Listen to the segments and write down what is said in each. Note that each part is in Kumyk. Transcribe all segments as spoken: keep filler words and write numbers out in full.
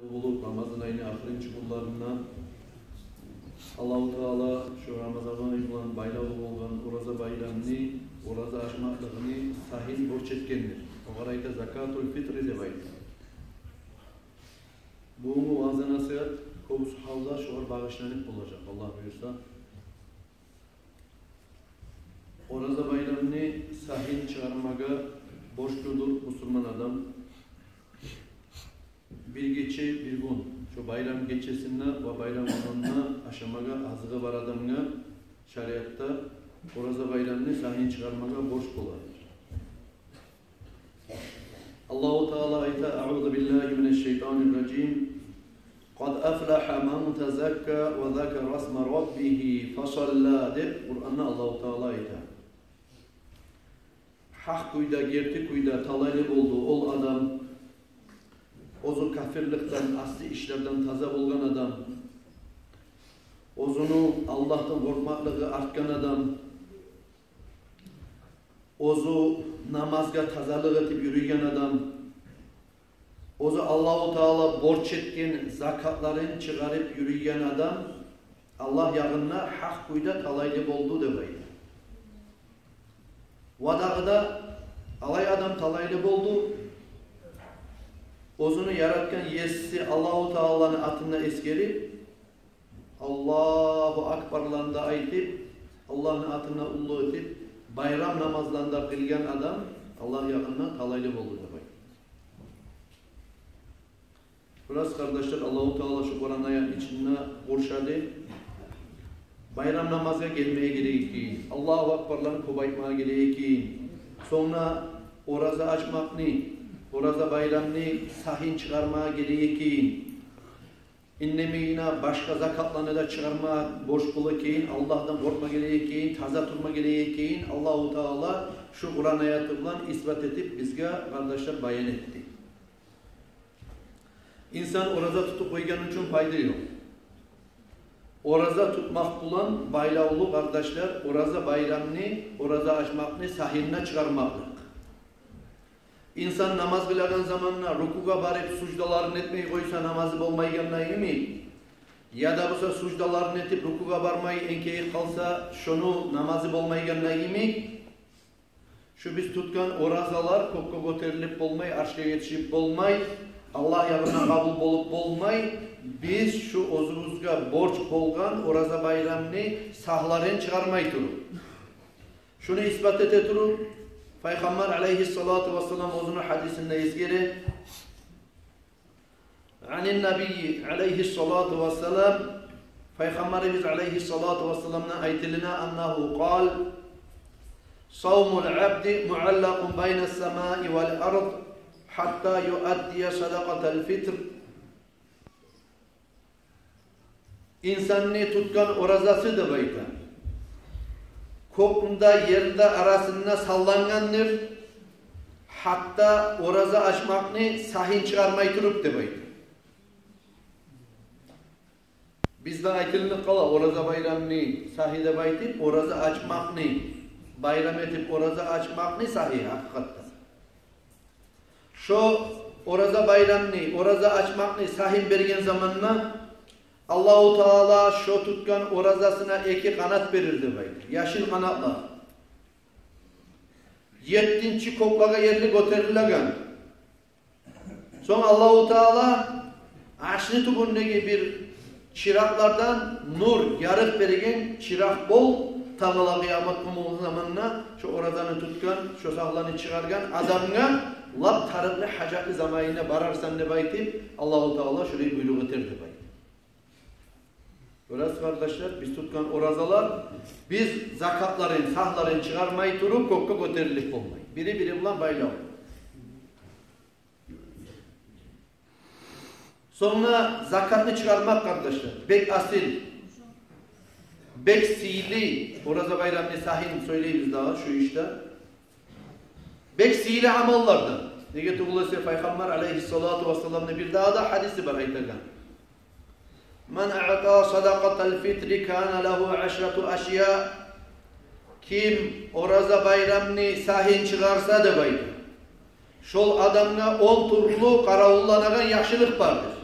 Болуп, Рамазан айны ахырынчы гюнлеринде Аллагьу Таала шо Рамазан ай булан байлавлу болгъан ораза байрамны, ораза ачмакълыкъны сагьын борч этгендир. Огъар айта закатул фитри деп айта. Бугюнгю ваъза-насигьат кёбюсю гьалда шогъар багъышланып болажакъ, Аллагь буюрса. Ораза байрамны сагьын чыгъармагъа борчлудур мусулман адам. Бир гече, бир гюн, шо байрам гечесинде ва байрам гюнюнде ашамагъа азыгъы бар адамгъа шариатда ораза байрамны сагьын чыгъармагъа борч бола. Аллагьу Таала айта: «Аъузу биллагьи минаш-шайтанир-ражим. Къад афлагьа ман тазакка ва закарасма раббигьи фасалла», — деп Къуранда Аллагьу Таала айта. Гьакъ кюйде, герти кюйде талайлы болду ол адам, оьзю капирликден, асси ишлерден таза болгъан адам, оьзюню Аллагьдан къоркъмакълыгъы артгъан адам, оьзю намазгъа тазалыкъ этип юрюйген адам, оьзю Аллагьу Таала борч этген закатларын чыгъарып юрюйген адам Аллагь ягъында гьакъ кюйде талайлы болду деп айта. Ва дагъы да алай адам талайлы болду, оьзюню яратгъан Еси Аллагьу Тааланы атын да эсгерип, Аллагьу акбарланы да айтып, Аллагьны атын да уллу этип, байрам намазланы да къылгъан адам Аллагь ягъында талайлы болду деп айта. Бираз, къардашлар, Аллагьу Таала шо Къуран аятны ичинде къуршады. Байрам намазгъа гелмеге герек экен, Аллагьу акбарланы кёп айтмагъа герек экен. Сонг да ораза ачмакъны, ораза байрамны сагьын чыгъармагъа герек экен. Индемейин, башгъа закатланы да чыгъарма борч бола экен, Аллагьдан къоркъма герек экен, таза турма герек экен. Аллагьу Таала шо Къуран аяты булан исбат этип бизге, къардашлар, баян этди. Инсан ораза тутуп къойгъан учун пайда ёкъ. Ораза тутмакъ булан байлавлу, къардашлар, ораза байрамны, ораза ачмакъны сагьын чыгъармакълыкъ. Инсан намаз къылагъан заманда рукугъа барып суждаларын этмей къойса, намазы болмайгъанда йимик, яда буса суждаларын этип рукугъа бармай энкейип къалса, шону намазы болмайгъанда йимик, шо биз тутгъан оразалар кёкге гётерилип болмай, аршгъа етишип болмай, Аллагь ягъына къабул болуп болмай. Биз шо оьзюбюзге борч болгъан ораза байрамны сагьларын чыгъармай туруп, шону исбат эте туруп, Пайхаммар алайгьиссалату вассалам оьзюню гьадисинде эсгере. Анин-набийи алайгьиссалату вассалам, Пайхаммарыбыз алайгьиссалату вассаламдан айтылына, аннагьу къал: «Савмул абди муаллакъун байнас-самаи вал ард, гьатта юаддия садакъатал фитр». Инсанны тутгъан оразасы, деп айта, кёкню де, ерни де арасында саллангъандыр, гьатта ораза ачмакъны сагьын чыгъармай туруп, деп айта. Бизде айтылынып къала ораза байрамны сагьы деп айтып, ораза ачмакъны байрам этип, ораза ачмакъны сагьы гьакъыкъатда. Шо ораза байрамны, ораза ачмакъны сагьын берген заманда Аллагьу Таала шо тутгъан оразасына эки къанат берир деп айта. Яшыл къанатлар. Еттинчи кёклеге ерли гётерилеген. Сонг Аллагьу Таала аршны тюбюндеги бир чыракълардан нур, ярыкъ берген чыракъ бол, тангала къыямат гюн болгъан заманда шо оразаны тутгъан, шо сагьланы чыгъаргъан адамгъа лап тарыкълы, гьажатлы заманында барарсан деп айтып, Аллагьу Таала шолай буйрукъ этер деп айта. Гёресиз, къардашлар, биз тутгъан оразалар, биз закатларын, сагьларын чыгъармай туруп, кёкге гётерилип болмай. Бири-бири булан байлавлу. Сонг да закатны чыгъармакъ, къардашлар, бек асил, бек сыйлы, ораза байрамны сагьын сёйлейбиз дагъы шу ишде. Бек сыйлы амаллардан. Неге тюгюл эсе, Пайхаммар алайгьиссалату вассаламны бир дагъы да гьадиси бар айтагъан: «Ман аъта садакъатал фитри кана лагьу ашрату ашъя». Ким ораза байрамны сагьын чыгъарса, деп айта, шол адамгъа он тюрлю къаравулланагъан яхшылыкъ бардыр.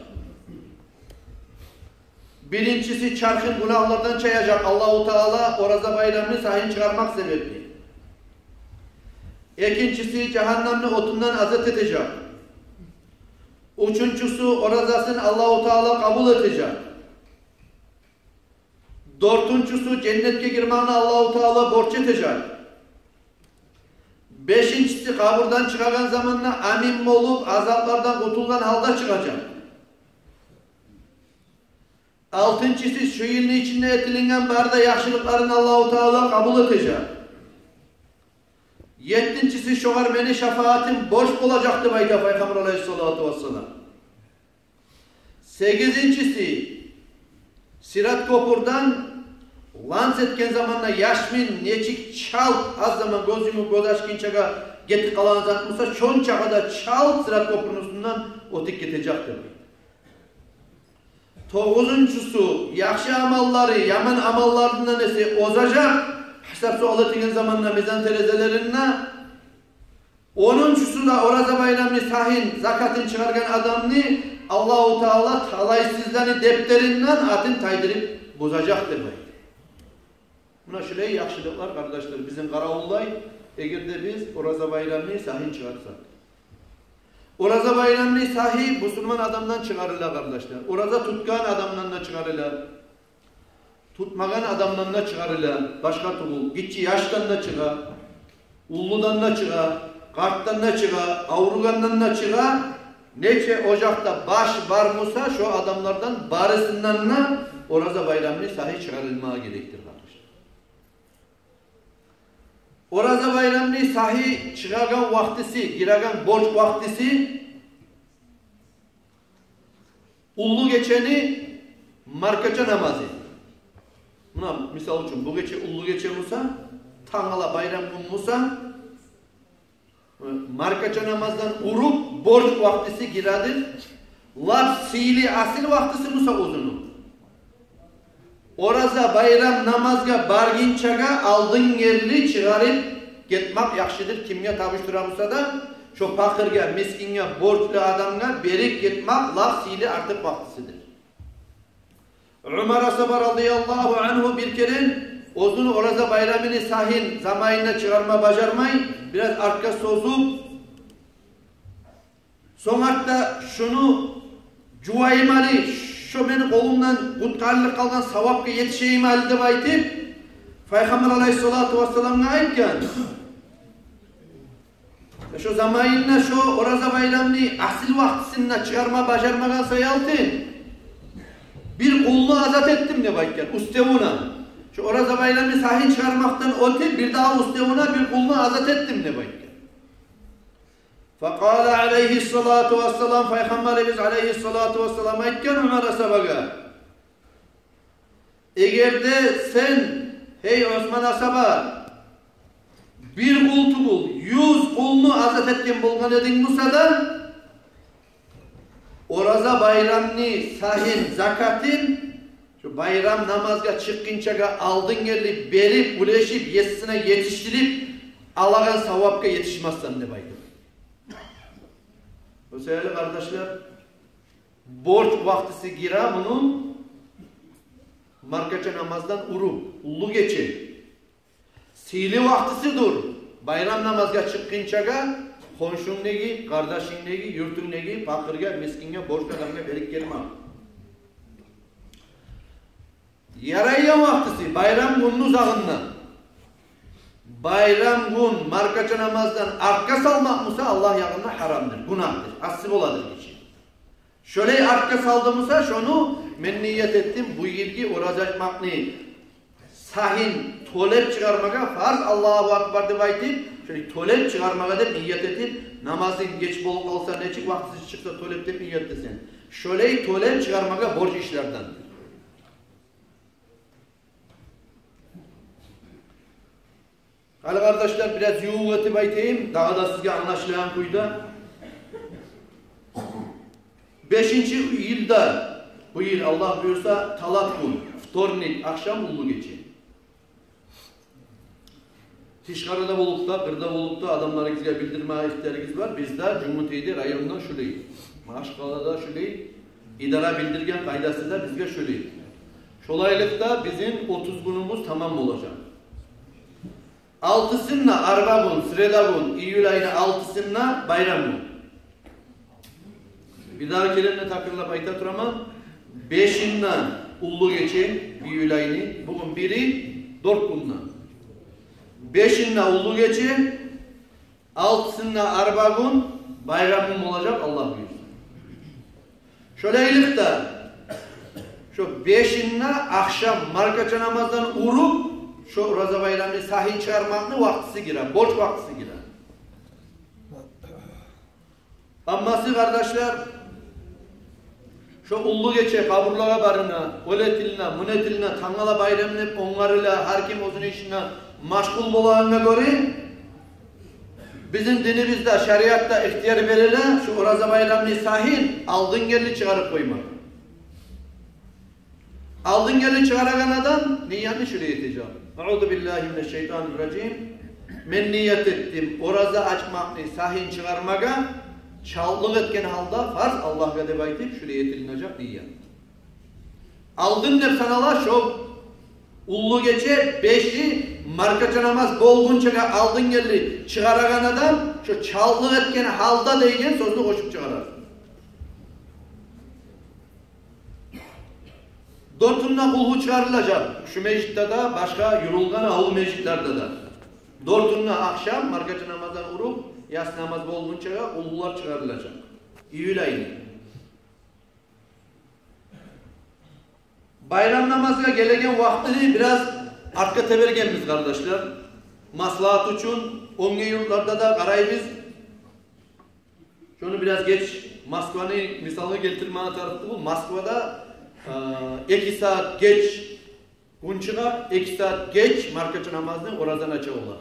Биринчиси, чархын гюнагьлардан чаяжакъ Аллагьу Таала ораза байрамны сагьын чыгъармакъ себепли. Экинчиси, жагьаннемни отундан азат этежек. Уьчюнчюсю, оразасын Аллагьу Таала къабул этежек. Дёртюнчюсю, женнетге гирмекни Аллагьу Таала борч этежек. Бешинчиси, къабурдан чыгъагъан заманда амин болуп, азаплардан къутулгъан гьалда чыгъажакъ. Алтынчысы, шу йылны ичинде этилинген бары да яхшылыкъларын Аллагьу Таала къабул этежек. Еттинчиси, шогъар мени шафаатым борч болажакъ деп айта Пайхаммар алайгьиссалату вассалам. Сегизинчиси, Сират кёпюрден ланс этген заманда яшмин нечик чалт, аз заман гёз юмуп, гёз ачгъынчагъа гетип къалагъан зат буса, шончагъа да чалт Сират кёпюрню уьстюнден оьтюп гетежек деп айта. Тогъузунчусу, яхшы амаллары яман амалларындан эсе озажакъ, гьисап-суал этеген заманда мизан терезелеринде. Онунчусу да, ораза байрамны сагьын, закатын чыгъаргъан адамны Аллагьу Таала талайсызланы дефтеринден атын тайдырып бозажакъ деп айта. Муна шулай яхшылыкълар, къардашлар, бизин къаравуллай, эгер де биз ораза байрамны сагьын чыгъарсакъ. Ораза байрамны сагьы бусурман адамдан чыгъарыла, къардашлар. Ораза тутгъан адамдан да чыгъарыла. Тутмагъан адамдан да чыгъарыла, башгъа тюгюл, гиччи яшдан да чыгъа, уллудан да чыгъа, къартдан да чыгъа, авругъандан да чыгъа. Нече ожакъда баш бар буса, шо адамлардан барысындан да ораза байрамны сагьы чыгъарылмагъа герекдир, къардашлар. Ораза байрамны сагьы чыгъагъан вакътиси, гиреген борч вакътиси уллу гечени маркача намазы. Муна, мисал учун, бу гече уллу гече буса, тангала байрам гюн буса, маркача намаздан уруп борч вакътиси гиредир. Лап сыйлы, асил вакътиси буса оьзюню ораза байрам намазгъа баргъынчагъа алдын ерли чыгъарып гетмек яхшыдыр. Кимге тапшура буса да, шо пакъыргъа, мискинге, борчлу адамгъа берип гетмек лап сыйлы, артыкъ вакътисидир. Умар асгьаба радияллагьу ангьу бир керен оьзюню ораза байрамыны сагьын заманында чыгъарма бажармай, бираз артгъа созуп, сонг артда шуну жувайым али, шо мени къолумдан къутгъарылып къалгъан савапгъа етишейим али деп айтып, Пайхаммар алайгьиссалату вассаламгъа айтгъан. Шо заманында шо ораза байрамны асил вакътисинде чыгъарма бажармагъан саялы, бир къулну азат этдим деп айтгъан, уьстевюне. Шо ораза байрамны сагьын чыгъармакъдан оьтюп, бирдагъы уьстевюне бир къулну азат этдим деп айтгъан. Факъала алайгьиссалату вассалам, Пайхаммарыбыз алайгьиссалату вассалам айтгъан Умар асгьабагъа: «Эгер де сен, гьей Осман асгьаба, бир къул тюгюл, юз къулну азат этген болгъан эдинг буса да, ораза байрамны сагьын, закатын шо байрам намазгъа чыкъгъынчагъа алдын ерли берип, уьлешип, есисине етишдирип алагъан савапгъа етишмессен», — деп айтып. О саялы, къардашлар, борч вакътиси гире муну маркача намаздан уруп, уллу гече. Сыйлы вакътисидир. Байрам намазгъа чыкъгъынчагъа хоншунгдагъы, къардашынгдагъы, юртунгдагъы пакъыргъа, мискинге, борчлу адамгъа берип гелме. Ярайгъан вакътиси байрам гюнню узагъында. Байрам гюн маркача намаздан артгъа салмакъ буса, Аллагь ягъында гьарамдыр, гюнагьдыр, асси боладыр гиши. Шолай артгъа салды буса, шону: «Мен ният этдим бу йылгъы ораза ачмакъны сагьын тёлеп чыгъармагъа, фарз, Аллагьу акбар», — деп айтып, шолай тёлеп чыгъармагъа деп ният этип, намазынг геч болуп къалса, нечик вакътиси чыкъса тёлеп деп ният этесен, шолай тёлеп чыгъармагъа борч ишлерден. Гьали, къардашлар, бираз ювукъ этип айтайым, дагъы да сизге англашылагъан кюйде. Бешинчи йылда, бу йыл, Аллагь буюрса, талат гюн, вторник, ахшам уллу гече. Тышгъарыда болуп да, къырда болуп да адамларыгъызгъа билдирме ихтиярыгъыз бар. Бизде Жумутейде, районда шулай. Магьачкъалада шулай. Идара билдирген къайдасы да бизге шулай. Шолайлыкъда бизин отуз гюнюбюз тамам болажакъ. Алтысында, арбагюн, среда гюн, июль айны алтысында байрам гюн. Бир дагъы керен де такрарлап айта тураман. Бешинде уллу гече, июль айны, бугюн бири, дёрт гюнде. Бешинде уллу гече, алтысында арбагюн, байрам гюн болажакъ, Аллагь буюрса. Шолайлыкъда, шо бешинде ахшам маркача намаздан уруп, шо ораза байрамны сагьын чыгъармакъны вакътиси гире, борч вакътиси гире. Аммасы, къардашлар, шо уллу гече къабурлагъа барына, олай этилине, мундай этилине, тангала байрам деп онгарыла, гьар ким оьзюню ишине машгъул болагъангъа гёре, бизин динибизде, шариатда ихтияр бериле шо ораза байрамны сагьын алдын гелди чыгъарып къоймагъа. Алдын гелди чыгъарагъан адам ниятны шулай этежек: «Аузу биллагьи минаш шайтанир ражим. Мен ният этдим ораза ачмакъны сагьын чыгъармагъа, чалтлыкъ этген гьалда, фарз Аллагьгъа», — деп айтып, шулай этилинежек ният. Алдын деп санала шо уллу гече беши маркача намаз болгъунчагъа алдын гелди чыгъарагъан адам, шо «чалтлыкъ этген гьалда» деген сёзню къошуп чыгъарар. Дёртюнде къулгьу чыгъарылажакъ шу межитде де, башгъа юрюлген авул межитлерде де. Дёртюнде ахшам маркача намаздан уруп, яссы намаз болгъунчагъа къулгьулар чыгъарылажакъ. Июль айны. Байрам намазгъа гелеген вакътини бираз артгъа тебергенбиз, къардашлар. Маслагьат учун, оьнге юртларда да къарайбыз. Шону бираз геч, Москваны мисалгъа гелтирмеге тарыкъ тюгюл. Москвада, э, эки сагьат геч гюн чыгъа, эки сагьат геч маркача намазны, оразаны ача олар.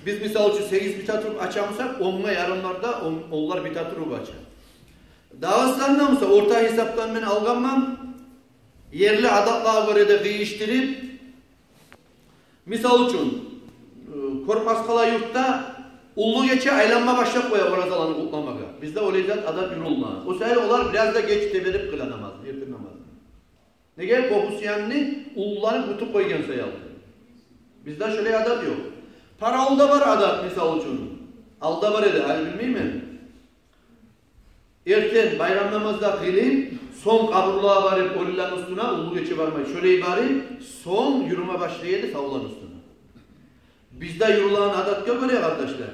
Биз, мисал учун, сегиз бите туруп ача бусакъ, онгъа ярымларда он-, олар бите туруп ача. Дагъыстанда буса, орта гьисапдан мен алгъанман, ерли адатлагъа гёре де къыйышдырып, мисал учун, э, Кёрпаскъала юртда уллу гече айланма башлап къоя оразаланы къутламагъа. Бизде олай зат, адат юрюлмеген. О саялы олар бираз да геч теберип къыла намазны, эртен намазны. Неге? Кёбюсю янны уллуланы кютюп къойгъан саялы. Бизде шолай адат ёкъ. Паравулда бар адат, мисал учун. Алда бар эди, гьали билмеймен. Эртен байрам намаз да къылып, сонг къабурлагъа барып, оьлюлени уьстюне, уллу гече бармай, шолай барып, сонг юрюме башлай эди савланы уьстюне. Бизде юрюлеген адатгъа гёре, къардашлар,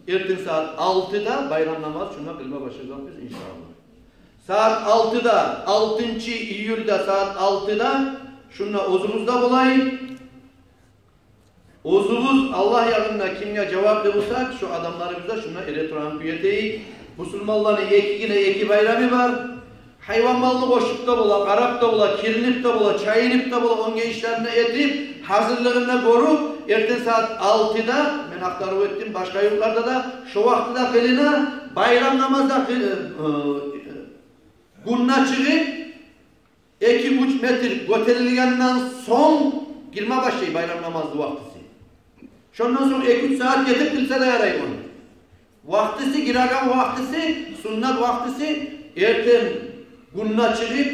эртен сагьат алтыда байрам намаз шунда къылма башлажакъбыз, иншааллагь. Сагьат алтыда, алтынчы июлда сагьат алтыда шунда оьзюбюз де болайыкъ. Оьзюбюз Аллагь ягъында кимге жаваплы бусакъ, шо адамларыбызгъа шунда эретурагъан кюй этейик. Бусурманланы эки гине эки байрамы бар. Гьайван малны къошуп да бола, къарап да бола, киринип де бола, чайынып да бола, оьнге ишлерин этип, гьазирлигин де гёрюп, эртен сагьат алтыда, мен ахтарыв этдим, башгъа юртларда да шо вакътиде къылына, байрам намаз да къыл-, э, гюн де чыгъып, эки-уьч метр гётерилгенден сонг гирме башлай байрам намазны вакътиси. Шондан сонг эки-уьч сагьат гетип къылса да ярай ону. Вакътиси, гиреген вакътиси, суннат вакътиси, эртен гюн де чыгъып,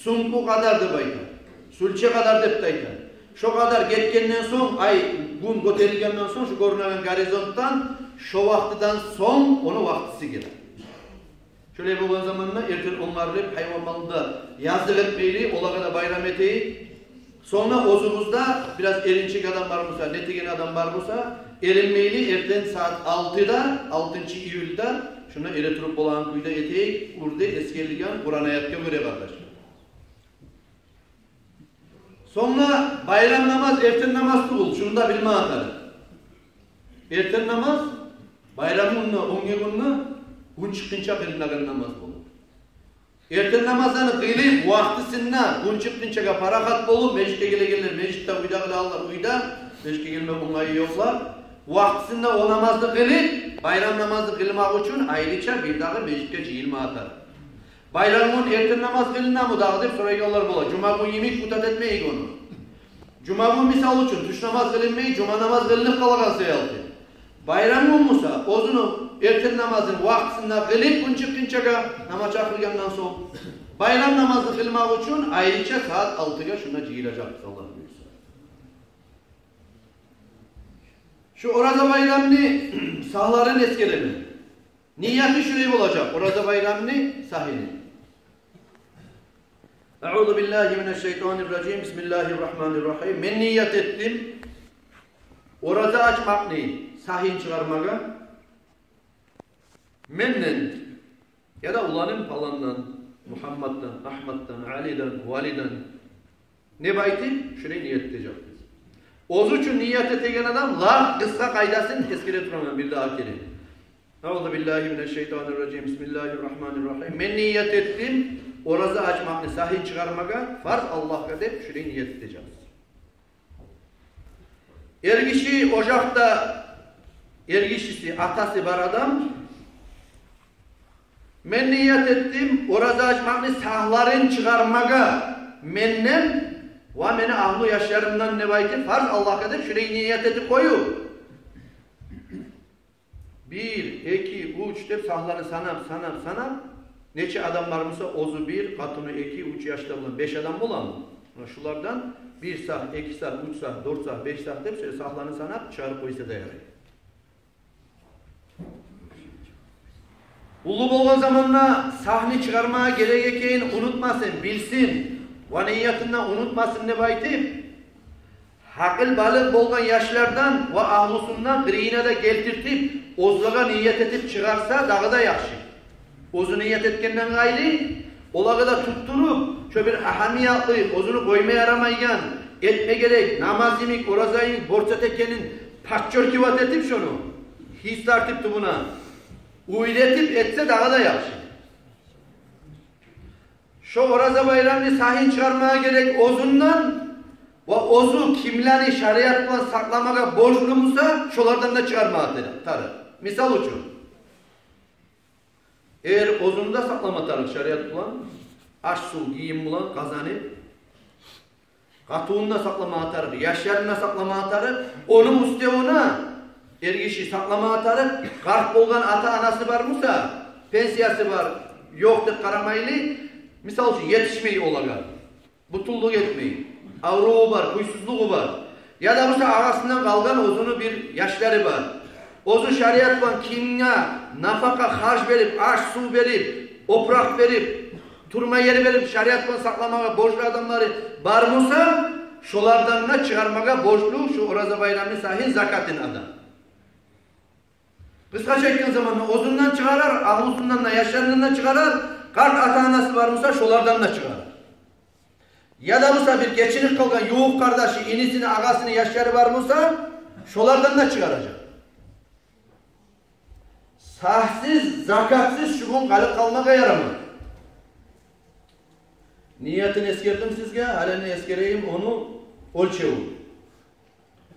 сункъу къадар деп айта, сюлче къадар деп де айта. Шо къадар гетгенден сонг, ай, гюн гётерилгенден сонг, шо гёрюнеген горизонтдан, шо вакътиден сонг ону вакътиси геле. Шолай болгъан заманда эртен онгарылып, гьайван малны да языкъ этмейли, олагъа да байрам этейик. Сонг да оьзюбюзде бираз эринчек адам бар буса, нетеген адам бар буса, эринмейли, эртен сагьат алтыда, алтынчы июлда, шунда эретуруп болагъан кюйде этейик, урда эсгерилген Къуран аятгъа гёре, къардашлар. Сонг да байрам намаз эртен намаз тюгюл, шуну да билме тарыкъ. Эртен намаз байрам гюнде, оьнге гюнде, гюн чыкъгъынча къылынагъан намаз болуп. Эртен намазланы къылып вакътисинде, гюн чыкъгъынчагъа парахат болуп, межитге гелегенлер межитде, уьйде къылалар уьйде, межитге гелме онгайы ёкълар. Вакътисинде о намазны къылып, байрам намазны къылмакъ учун айрыча бир дагъы межитге жыйылма тарыкъ. Байрам гюн эртен намаз къылынамы дагъы деп сорайгъанлар бола. Жума гюн йимик путать этмейик ону. Жума гюн, мисал учун, тюш намаз къылынмай, жума намаз къылынып къалагъан саялы. Байрам гюн буса, оьзюню эртен намазын вакътисинде къылып, гюн чыкъгъынчагъа, намаз чакъыргъандан сонг, Байрам намазны къылмакъ учун айрыча сагьат алтыгъа шунда жыйылажакъбыз, Аллагь буюрса. Шу Ораза байрамны сагьларын эсгеремен. Нияты шулай болажакъ Ораза байрамны сагьыны. Аузу биллагьи минашшайтанирражим. Бисмиллагьиррагьманиррагьим. Мен ният этдим ораза ачмакъны сагьын чыгъармагъа менден, яда уланым паландан, Мугьаммаддан, Агьматдан, Алиден, Валиден, деп айтып, шулай ният этежекбиз. Оьзю учун ният этеген адам лап къысгъа къайдасын эсгере тураман бирдагъы керен. Аузу биллагьи минашшайтанирражим. Бисмиллагьиррагьманиррагьим. Мен ният этдим ораза ачмакъны сагьын чыгъармагъа, фарз Аллагьгъа деп шулай ният этежекбиз. Эргиши ожакъда, эргишиси, атасы бар адам: «Мен ният этдим ораза ачмакъны сагьларын чыгъармагъа менден ва мени агьлю яшларымдан», — деп айтып, фарз Аллагьгъа деп шулай ният этип къоюп, бир, эки, уьч деп сагьланы санап, санап, санап, нече адам бар буса, оьзю бир, къатыны эки, уьч, яшлар булан беш адам боламы? Муна шулардан бир сагь, эки сагь, уьч сагь, дёрт сагь, беш сагь деп шо сагьланы санап чыгъарып къойса да ярай. Уллу болгъан заманда сагьны чыгъармагъа герек экенин унутмасын, билсин ва ниятында унутмасын деп айтып, гьакъыл-балыкъ болгъан яшлардан ва агьлюсюнден къырыйына да гелтиртип, оьзлеге ният этип чыгъарса, дагъы да яхшы. Оьзю ният этгенден къайры, олагъа да туттуруп, шо бир агьамиятлы, оьзюню къойма ярамайгъан, этме герек, намаз йимик, ораза йимик борч зат экенин подчёркивать этип шону, гьис тартып тюбюне, уьйретип этсе, дагъы да яхшы. Шо Ораза байрамны сагьын чыгъармагъа герек оьзюнден ва оьзю кимлени шариат булан сакъламагъа борчлу буса, шолардан да чыгъармагъа тар-, тарыкъ. Мисал учун, эр оьзюн де сакълама тарыкъ шариат булан, аш-сув, гийим булан къазанып, къатынын да сакъламагъа тарыкъ, яшларын да сакъламагъа тарыкъ, ону уьстевюне эргиши сакъламагъа тарыкъ, къарт болгъан ата-анасы бар буса, пенсиясы бар, ёкъ деп къарамайлы, мисал учун, етишмей олагъа, бютюнлюк этмей, авруву бар, кюйсюзлюгю бар, яда буса агъасындан къалгъан оьзюню бир яшлары бар. Оьзю шариат булан кимге нафакъа, харж берип, аш-сув берип, опуракъ берип, турма ер берип, шариат булан сакъламагъа борчлу адамлары бар буса, шолардан да чыгъармагъа борчлу шу Ораза байрамны сагьын, закатын адам. Къысгъача айтгъан заманда, оьзюнден чыгъарар, агьлюсюнден де, яшларындан да чыгъарар, къарт ата-анасы бар буса, шолардан да чыгъарар. Яда буса бир гечинип къалгъан ювукъ къардашы, инисини, агъасыны яшлары бар буса, шолардан да чыгъаражакъ. Сагьсыз, закатсыз шу гюн къалып къалмагъа ярамай. Ниятын эсгердим сизге, гьали эсгерейим ону оьлчевюн.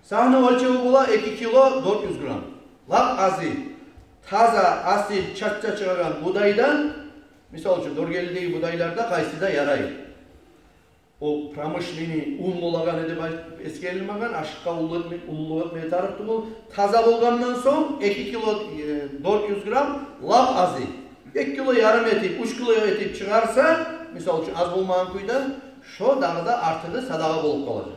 Сагьны оьлчеви бола эки кило дёрт юз грамм. Лап азы, таза, асил, чача чыгъагъан будайдан, мисал учун, Доргелидеги будайларда къайсы да ярай. О промышленный ун болагъаны деп айтып эсгерилмеген, ашыкъгъа уллу этме-, уллу этме тарыкъ тюгюл. Таза болгъандан сонг эки кило, э, дёрт юз грамм, лап азы, эки кило ярым этип, уьч кило этип чыгъарса, мисал учун, аз болмагъан кюйде, шо дагъы да артыгъы садагъа болуп къалажакъ.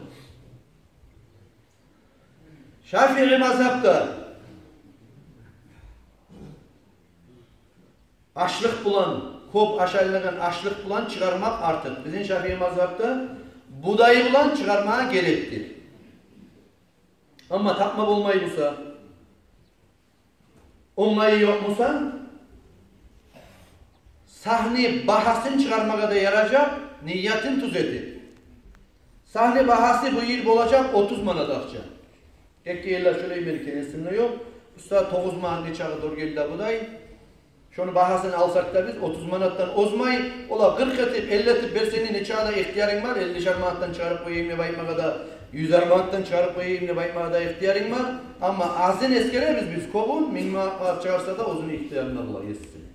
Шафии мазгьабда ашлыкъ булан, кёп ашайлагъан ашлыкъ булан чыгъармакъ артыкъ. Бизин Шафии мазгьабда будай булан чыгъармагъа герекдир. Амма тапма болмай буса, онгайы ёкъ буса, сагьны багьасын чыгъармагъа да яражакъ, ниятын тюзетип. Сагьны багьасы бу йыл болажакъ отуз манат акъча. Эки йылда шолай мени кенесимде ёкъ. Буса тогъуз манат нечакъы Доргелиде будай. Шону багьасын алсакъ да биз, отуз манатдан озмай, ола къыркъ этип, элли этип берсенг, нечакъы да ихтиярынг бар. Эллишер манатдан чыгъарып къояйым деп айтмагъа да, юзер манатдан чыгъарып къояйым деп айтмагъа да ихтиярынг бар. Амма азын эсгеребиз биз, кёбюн минг манат чыгъарса да, оьзюню ихтиярында бола, есисини.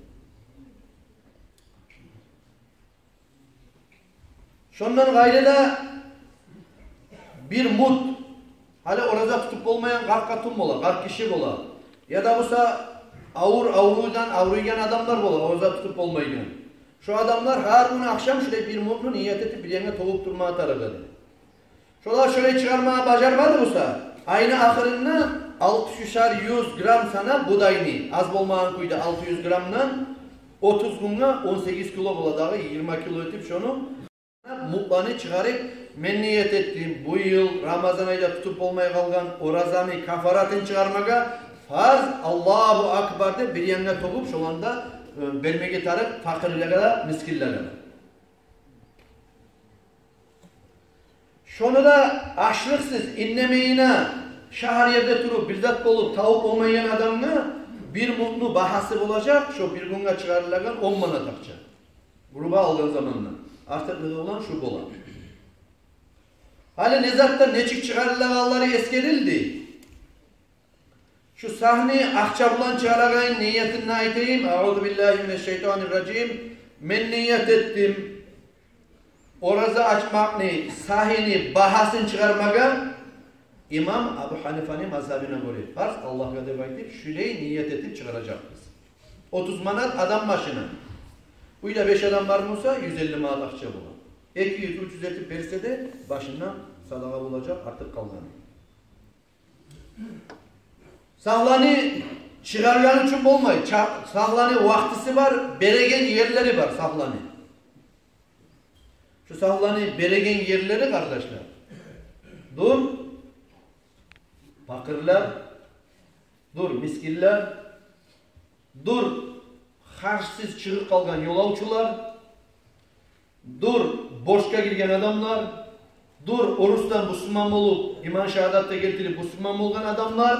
Шондан къайры да бир мут, гьали ораза тутуп болмайгъан къарт къатын бола, къарт гиши бола, яда буса авур аврувдан авруйгъан адамлар бола, ораза тутуп болмайгъан. Шо адамлар гьар гюн ахшам шулай бир мутну ният этип бир янгъа тёгюп турма тарыкъ эди. Шолар шолай чыгъарма бажармады буса, айны ахырында алты юзар юз грамм санап будайны, аз болмагъан кюйде алты юз граммдан отуз гюнге он сегиз кило бола дагъы, йигирма кило этип шону мутланы чыгъарып, мен ният этдим бу йыл Рамазан айда тутуп болмай къалгъан оразаны кафаратын чыгъармагъа, фарз, Аллагьу акбар деп бир янгъа тёгюп, шоланы да, э, бермеге тарыкъ пакъырлагъа да, мискинлеге де. Шону да ашлыкъсыз, индемейине, шагьар ерде туруп, бир зат болуп, тавуп болмайгъан адамгъа бир мутну багьасы болажакъ шо бир гюнге чыгъарылагъан он манат акъча. Грубо алгъан заманда. Артыкъ не де болгъан, шу бола. Гьали не затдан нечик чыгъарылагъанлары эсгерилди. Шу сагьны акъча булан чыгъарагъан ниятын да айтайым. Агъузу биллагьи минаш шайтанир ражим. Мен ният этдим ораза ачмакъны сагьыны багьасын чыгъармагъа, имам Абу Гьанифаны мазгьабына гёре, фарз Аллагьгъа деп айтып, шулай ният этип чыгъаражакъбыз. Отуз манат адам башына. Уьйде беш адам бар буса, юз элли манат акъча бола. Эки юз, уьч юз этип берсе де, башындан садагъа болажакъ артыкъ къалгъаны. Сагьланы чыгъаргъан учун болмай. Ча-, сагьланы вакътиси бар, береген ерлери бар сагьланы. Шу сагьланы береген ерлери, къардашлар, дюр пакъырлар, дюр мискинлер, дюр харжсыз чыгъып къалгъан ёлавчулар, дюр борчгъа гирген адамлар, дюр орусдан бусурман болуп, иман шагьадат да гелтирип бусурман болгъан адамлар.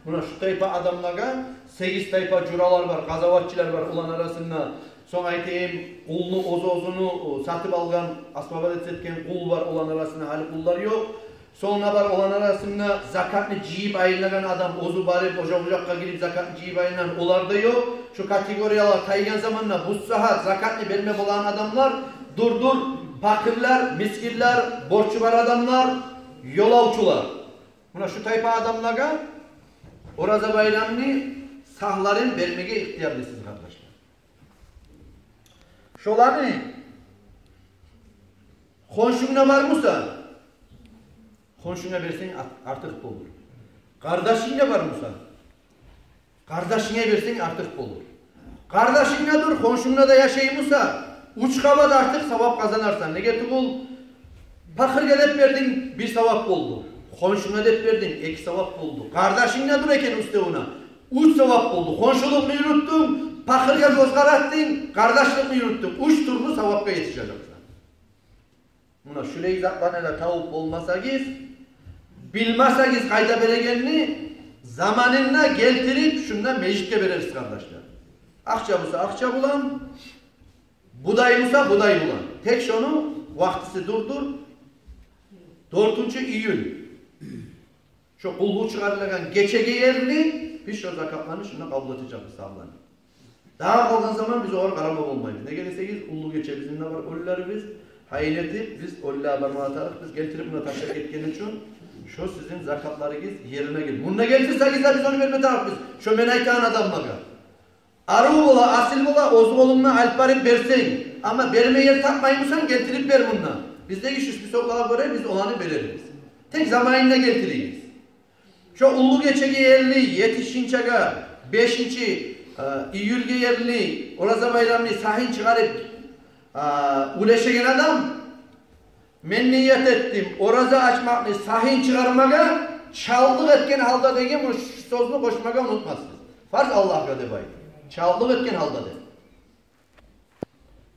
Муна шу тайпа адамлагъа, сегиз тайпа журалар бар, къазаватчылар бар оланы арасында. Сонг айтайым, къулну, оьз-оьзюн, о, сатып алгъан, освободить этген къул бар оланы арасында, гьали къуллар ёкъ. Сонг да бар оланы арасында закатны жыйып айланагъан адам, оьзю барып, ожакъ-ожакъгъа гирип закатны жыйып айланагъан, олар да ёкъ. Шу категориялар тайгъан заманда бу сагьат закатны берме болагъан адамлар дюр-дюр пакъырлар, мискинлер, борчу бар адамлар, ёлавчулар. Муна шу тайпа адамлагъа ораза байрамны сагьларын бермеге ихтиярлысыз, къардашлар. Шоланы хоншунгда бар буса, хоншунга берсенг ар-, артыкъ болур. Къардашынгда бар буса, къардашынга берсенг артыкъ болур. Къардашынгда дюр, хоншунгда да яшай буса, уьч къабат артыкъ савап къазанарсан. Неге тюгюл, пакъыргъа деп бердинг, бир савап болду. Хоншунга деп бердинг, эки савап болду. Къардашынгда дюр экен уьстевюне, уьч савап болду. Хоншулукъну юрютдюнг, пакъыргъа гёз къаратдынг, къардашлыкъны юрютдюнг. Уьч тюрлю савапгъа етишежексен. Муна шулай затланы да тавуп болмасагъыз, билмесегиз къайда берегенни, заманында гелтирип шунда межитге берерсиз, къардашлар. Акъча буса акъча булан, будай буса будай булан. Тек шону вакътиси дюр-дюр, дёртюнчю июль. Шо къуллукъ чыгъарылагъан гечеге ерли биз шо закатланы шунда къабул этежекбиз, сагьланы. Дагъы къалгъан заман биз огъар къарама болмайбыз. Неге десегиз, уллу гече бизин де бар оьлюлерибиз, гьайын этип биз оьлюлеге барма тарыкъбыз, гелтирип муна ташлап гетген учун. Шо сизин закатларыгъыз ерине гел-, мунда гелтирсегиз де биз ону берме тарыкъбыз шо мен айтагъан адамлагъа. Арив бола, асил бола, оьз къолунгдан алып барып берсенг. Амма берме ер тапмай бусанг, гелтирип бер мунда. Биздеги шу списоклагъа гёре биз оланы берербиз. Тек заманында гелтиригиз. Шо уллу гечеге ерли, етишинчеге, бешинчи, э, июлге ерли ораза байрамны сагьын чыгъарып, э, уьлешеген адам, мен ният этдим ораза ачмакъны сагьын чыгъармагъа, чалтлыкъ этген гьалда деген бу сёзню къошмагъа унутмассыз. Фарз Аллагьгъа деп айт. Чалтлыкъ этген гьалда деп.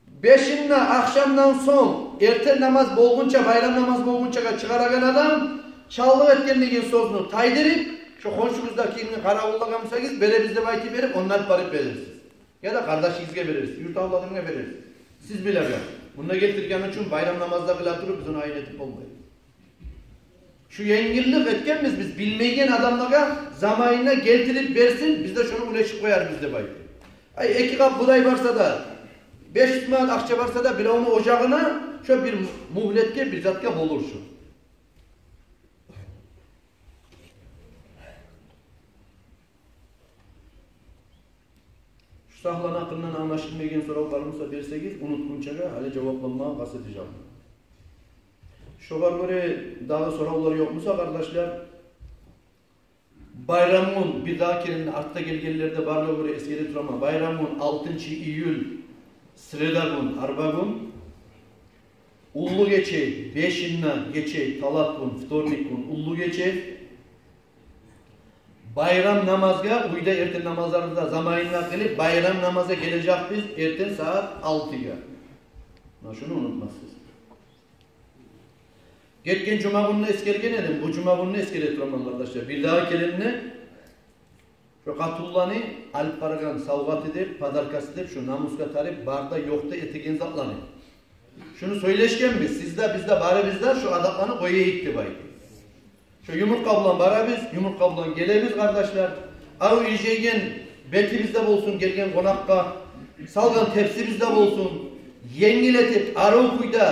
Бешинде ахшамдан сонг, эртен намаз болгъунча, байрам намаз болгъунчагъа чыгъарагъан адам, чалтлыкъ этген деген сёзню тайдырып, шо хоншугъузда кимни къаравуллагъан бусагъыз, беребиз деп айтып берип, ондан барып берерсиз. Яда къардашыгъызгъа берерсиз, юрт авладыгъызгъа берерсиз. Сиз билегиз. Мунда гелтирген учун байрам намазда къыла туруп, биз ону гьайын этип болмайбыз. Шу енгиллик этгенбиз биз, билмейген адамлагъа заманында гелтирип берсин, биз де шону уьлешип къоярбыз деп айтып. Ай, эки къап будай барса да, беш юз манат акъча барса да, биревню ожагъына шо бир мюгьлетге, бир затгъа болур шо. Шу Шагьланы гьакъындан англашылмайгъан сорав бар буса, берсегиз, унутгъунчагъа гьали жавапланмагъа къаст этежекмен. Шогъар гёре дагъы соравлар ёкъ буса, къардашлар, байрам гюн, бирдагъы керен артда гелгенлер де барлыгъына гёре эсгере тураман, байрам гюн, алтынчы июль, среда гюн, арба гюн, уллу гече, бешинде гече, талат гюн, вторник гюн, уллу гече, байрам намазгъа, уьйде эртен намазларыбызны заманында къылып, байрам намазгъа гележекбиз эртен сагьат алтыгъа. Муна шуну унутмассыз. Гетген жума гюнню эсгерген эдим, бу жума гюнню эсгере тураман, къардашлар. Бирдагъы керен де шо къатынланы алып баргъан савгъаты деп, подаркасы деп, шо намусгъа тарып, бар да, ёкъ да этеген затланы. Шуну сёйлешгенбиз, сиз де, биз де, барыбыз да шо адатланы къояйыкъ деп айтып. Шо юмуртгъа булан барабыз, юмуртгъа булан гелебиз, къардашлар. Арив иржайгъан бетибизде болсун гелген къонакъгъа, салгъан тепсибизде болсун. Енгил этип, арив кюйде,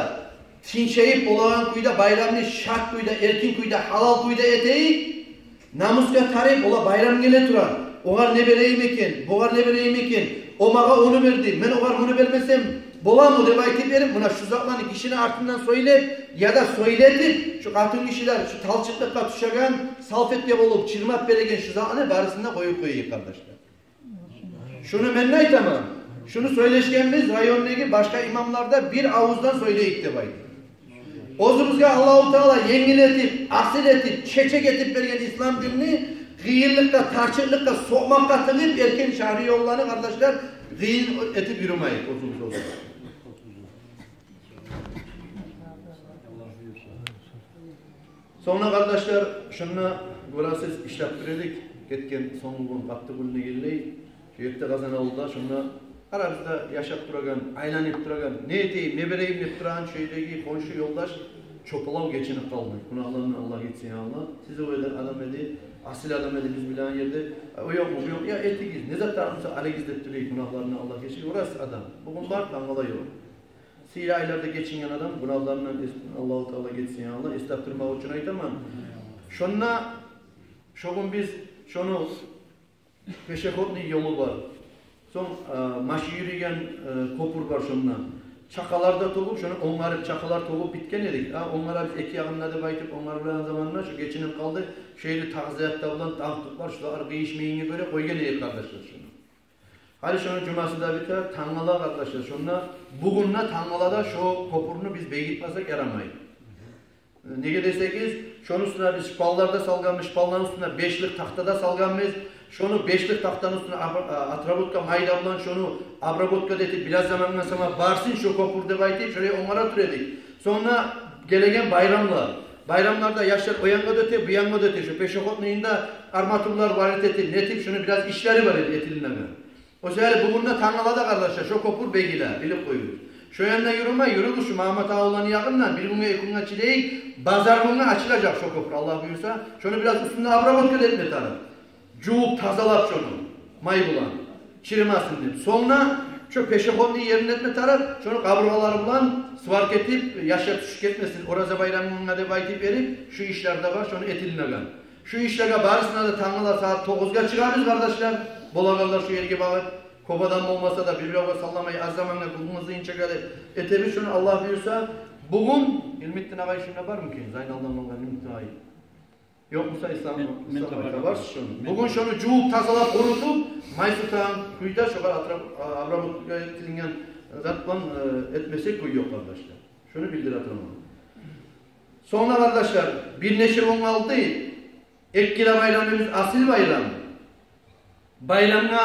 тынчайып болагъан кюйде, байрамны шат кюйде, эркин кюйде, гьалал кюйде этейик. Намусгъа тарып, ола байрам геле тура. Огъар не берейим экен, бугъар не берейим экен, о магъа ону берди, мен огъар муну бермесем боламы деп айтып берип, муна шу затланы гишини артындан сёйлеп яда сёйлетип, шу къатынгишилер шу талчыкълыкъгъа тюшеген, салфетка болуп чырмап береген шу затланы барысын да къоюп къояйыкъ, къардашлар. Шуну мен де айтаман. Шуну сёйлешгенбиз, райондагъы башгъа имамлар да бир авуздан сёйлейик деп айтып. Оьзюбюзге Аллагьу Таала енгил этип, асил этип, чечек этип берген ислам динни къыйынлыкъгъа, тарчыкълыкъгъа, сокъмакъгъа тыгъып, эркин шагьри ёлланы, къардашлар, къыйын этип юрюмейик оьзюбюз, оьзюбюз. Сонг да, къардашлар, шунда гёресиз, ишлеп тура эдик, гетген сонгугюн, къатты гюн дегенлей, шу ерде, Къазан авулда, шунда арабызда яшап турагъан, айланып турагъан, не этейим, не берейим деп турагъан шу ердеги хоншу ёлдаш чопалав гечинип къалды. Гюнагьларындан Аллагь гечсин, я Аллагь. Сиз о ерде адам эди, асил адам эди, биз билеген ерде. О ёкъму, бу ёкъ, я этигиз, не зат тарыкъ буса алыгъыз деп тура эди, гюнагьларындан Аллагь гечсин. Орас адам. Бугюн бар, тангала ёкъ. Сыйлы айларда гечинген адам, гюнагьларындан эс-, Аллагьу Таала гечсин, я Аллагь, эс тапдырмакъ учун айтаман. Шонда, шо гюн биз шону, пешеходный ёлу бар. Сонг, э, машин юрюйген, э, кёпюр бар шонда. Чакъалар да тёгюп, шону онгарып, чакъалар тёгюп битген эдик. А, онгарабыз эки ягъын да деп айтып, онгарып турагъан заманда шо гечинип къалды. Шо ерде тагъзият да булан, танкъ да бар, шулар къыйышмайгъангъа гёре къойгъан эдик, къардашлар, шону. Гьали шону жумасы да битер, тангала, къардашлар, шонда, бугюн де, тангала да шо кёпюрню биз бегитмесек ярамай. Неге десегиз, шону уьстюне биз шпаллар да салгъанбыз, шпалланы уьстюне бешлик тахта да салгъанбыз. Шону бешлик тахтаны уьстюне ап-, а, отработка майда булан шону обработка да этип, бираз замандан сонг барсын шо кёпюр деп айтып, шолай онгара тура эдик. Сонг да гелеген байрамлар. Байрамларда яшлар о янгъа да оьте, бу янгъа да оьте, шо пешеходныйында арматурлар бар эди, нетип, шону бираз ишлери бар эди этилинеген. О саялы бугюн де, тангала да, къардашлар, шо кёпюр бегиле, билип къоюгъуз. Шо янда юрюмей, юрюгюз шу Магьаммат авулланы ягъындан, бир гюнге, эки гюнге чыдайыкъ, базар гюнге ачылажакъ шо кёпюр, Аллагь буюрса. Шону бираз уьстюнде обработка да этме тарыкъ. Жувуп, тазалап шону, май булан, чырымасын деп. Сонг да шо пешеходный ерин этме тарыкъ, шону къабургъалары булан сварка этип, яшлар тюшюп гетмесин, Ораза байрамына деп айтып берип, шу ишлер де бар, шону этилинеген. Шу ишлеге барысына да тангала сагьат тогъузгъа чыгъабыз, къардашлар. Болагъанлар шу ерге багъып, кёп адам болмаса да, бир-биревге салламай, аз замангъа, гюн къызыйынчагъа деп этебиз шону, Аллагь буюрса. Бугюн Илмитдин агъай шунда бармы экен? Зайналдан болгъан Илмитдин агъай. Ёкъ буса, Ислам, мен, мен Ислам табарман. Агъай, табарсыз шону. Мен. Бугюн шону жувуп, тазалап, къурутуп, май тутагъан кюйде шогъар атра-, а, обработка этилинген зат булан, э, этмесек кюй ёкъ, къардашлар. Шуну билдире тураман. Сонг да, къардашлар, бир нече гюн къалды. Эккиле байрамыбыз асил байрам. Байрамгъа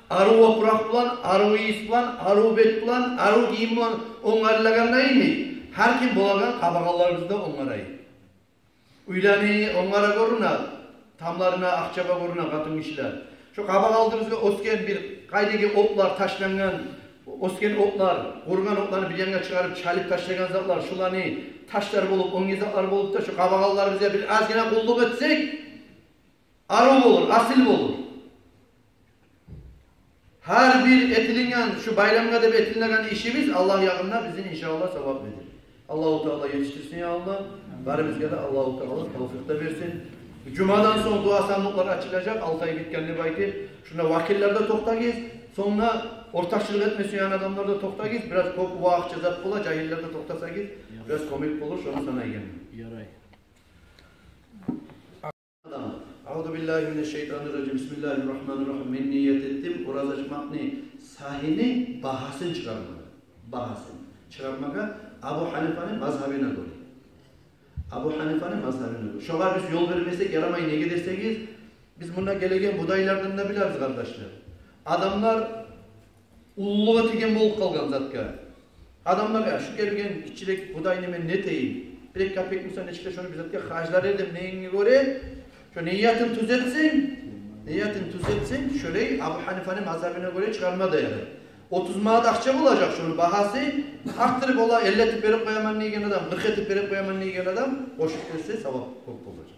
арив опуракъ булан, арив ийис булан, арив бет булан, арив гийим булан онгарылагъанда йимик, гьар ким болагъан къабакъ алларыбызны да онгарайыкъ. Уьйлени онгара гёрюне, тамларына акъ чаба гёрюне къатынгишилер. Шо къабакъ алдыбызгъа оьсген бир къайдагъы отлар ташлангъан, оьсген отлар, къуругъан отланы бир янгъа чыгъарып, чалып ташлагъан затлар, шуланы ташлар болуп, оьнге затлар болуп да, шо къабакъ алларыбызгъа бир азгъына къуллукъ этсек, арив болур, асил болур. Гьар бир этилинген, шу байрамгъа деп этилинеген ишибиз Аллагь ягъында бизин, иншааллагь, савап берир. Аллагьу Таала етишдирсин, я Аллагь. Барыбызгъа да Аллагьу Таала тавфикъ де берсин. Жумадан сонг дуа сандукълар ачылажакъ, алты ай битген деп айтып. Шунда вакиллер де токътагъыз. Сонг да Ортакъчылыкъ этме сюеген адамлар да токътагъыз, бираз кёп вакъти зат бола, жагьиллер де токътасагъыз, бираз кёмек болур, шону санайгъан. Ярай. Адам. Аузу биллагьи минаш-шайтанир-ражим. Бисмиллагьир-рагьманир-рагьим. Мен ният этдим ораза ачмакъны сагьыны багьасын чыгъармагъа. Багьасын чыгъармагъа Абу Гьанифаны мазгьабына гёре. Абу Гьанифаны мазгьабына гёре. Шогъар биз ёл бермесек ярамай, неге десегиз, биз мунда гелеген будайлардан да билебиз, къардашлар. Адамлар уллулукъ этеген болуп къалгъан затгъа. Адамлар: «Я, шу гелген гиччирек будайны мен не этейим? Бир-эки капек буса, нечик де шону бир затгъа харжлар эдим», — дегенге гёре, шо ниятын тюзетсенг, ниятын тюзетсенг, шолай Абу Гьанифаны мазгьабына гёре чыгъарма да ярай. Отуз манат акъча болажакъ шону багьасы, артдырып, ола элли этип берип къояман деген адам, къыркъ этип берип къояман деген адам къошуп берсе, савап кёп болажакъ.